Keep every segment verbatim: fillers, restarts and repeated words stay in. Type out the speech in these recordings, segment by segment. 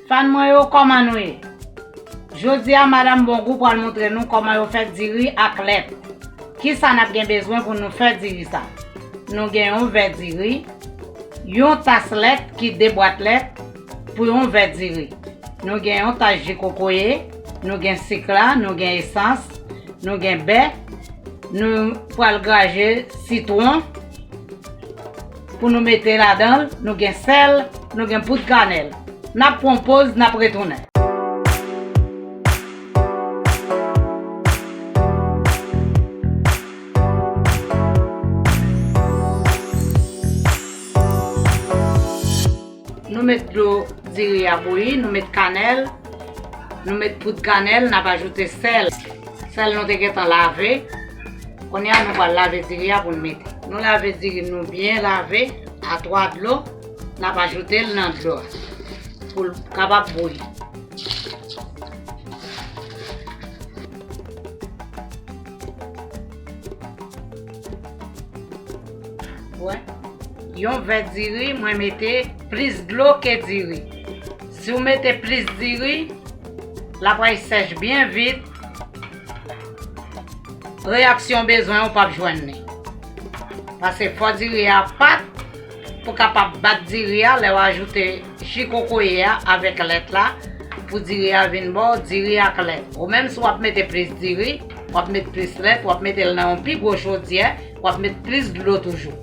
Fan mwen yo, kòman nou ye? Jodi a, Madanm Bongou pral montre nou kòman yo fè diri ak lèt. Kisa n ap gen bezwen pou nou fè diri sa? Nou gen yon vè diri, yon tas lèt ki de bwat lèt pou yon vè diri. Nou gen yon tas ji kokoye, nou gen sik la, nou gen esans, nou gen bè, nou pral graje sitwon pou nou mete ladan l, nou gen sèl, nou gen poud kanèl. N ap pran poz, n ap retounen. Nou met dlo diri a bouyi, nou met kanèl, nou met poud kanèl, n ap ajoute sèl. Sèl nou te gentan lave. Kounye a, nou pral lave diri a pou n mete. Nou lave diri nou byen lave a twa dlo. N ap ajoute l nan dlo a pou l kapab bouyi. Wè, yon vè diri, mwen mete plis dlo ke diri. Si w mete plis diri, l ap pral sèch byen vit. Reyaksyon bezwen w p ap jwenn li. Paske fò diri a pat pou kapab bat diri a, lè w ajoute ji kokoye a avèk lèt la, pou diri a vin ba w diri ak lèt. Ou menm si w ap mete plis diri, w ap met plis lèt, w ap mete l nan yon pi gwo chodyè, w ap met plis dlo toujou.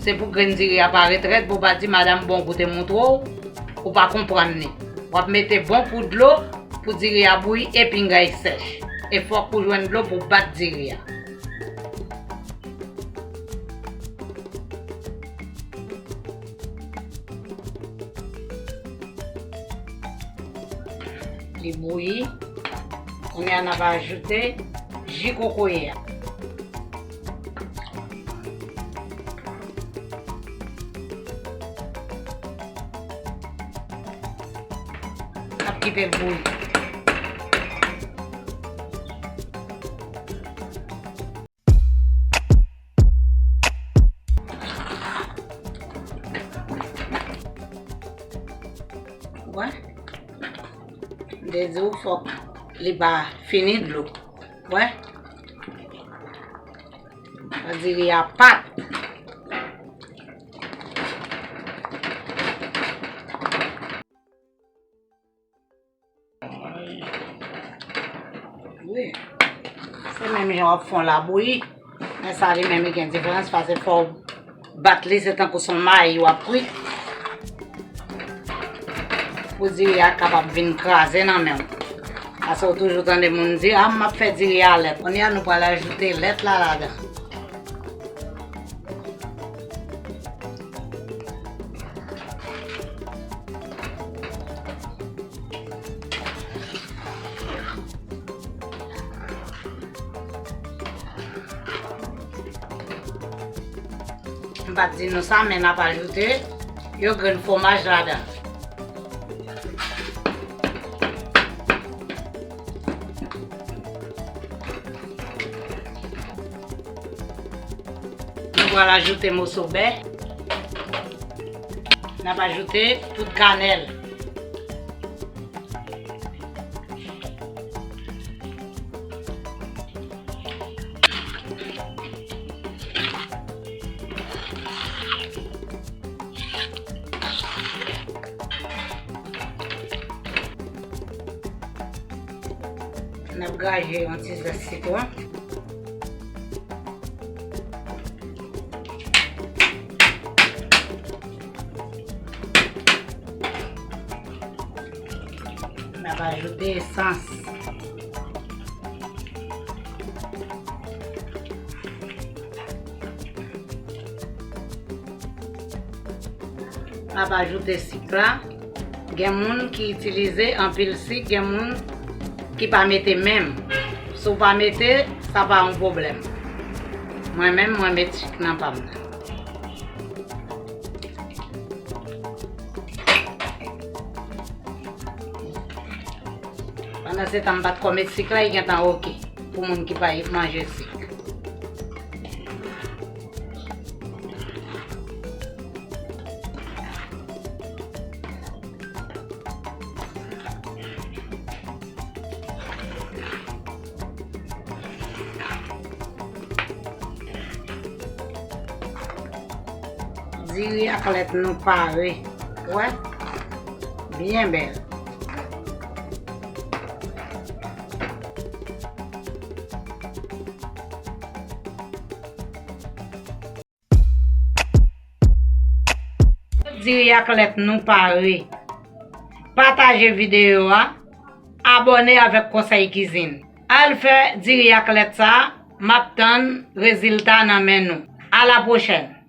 Se pou grenn diri a pa ret rèd, pou w pa di Madanm Bongou te montre w, ou pa konprann li. W ap mete bon kou dlo pou diri a bouyi e pinga l sèch. E fòk ou jwenn dlo pou bat diri a. Li bouyi. Kounye a n ap ajoute ji kokoye a. N ap kite l bouyi. Wè. M te di w fòk li pa fini dlo. Wè. Diri a pat. Wi. Se menm jan w ap fè yon labouyi, men sa li menm li gen diferans, paske fò w bat li, se tankou se yon mayi w ap kwi. Pou diri a kapab vin kraze nan men w. Paske w toujou tande moun di, "A, m ap fè diri a lèt." Kounye a, nou pral ajoute lèt la ladan. M pa t di nou sa, men n ap ajoute yon grenn fwomaj ladan. Nou pral ajoute moso bè. N ap ajoute poud kanèl. N ap graje yon ti zès sitwon. N ap ajoute esans. N ap ajoute sik la. Gen moun ki itilize anpil sik, gen moun ki pa mete menm. Si w pa mete, sa pa yon pwoblèm. Mwen menm, mwen met sik nan pa m nan. Pandan se tan, m pa t ko met sik la, li gentan oke pou moun ki pa manje sik. Diri ak lèt nou pare. Wè? Byen bèl. Diri ak lèt nou pare. Pataje videyo a. Abòne avèk Konsèy Kizin. Al fè diri ak lèt sa a, m ap tann rezilta nan men nou. A la pwochèn!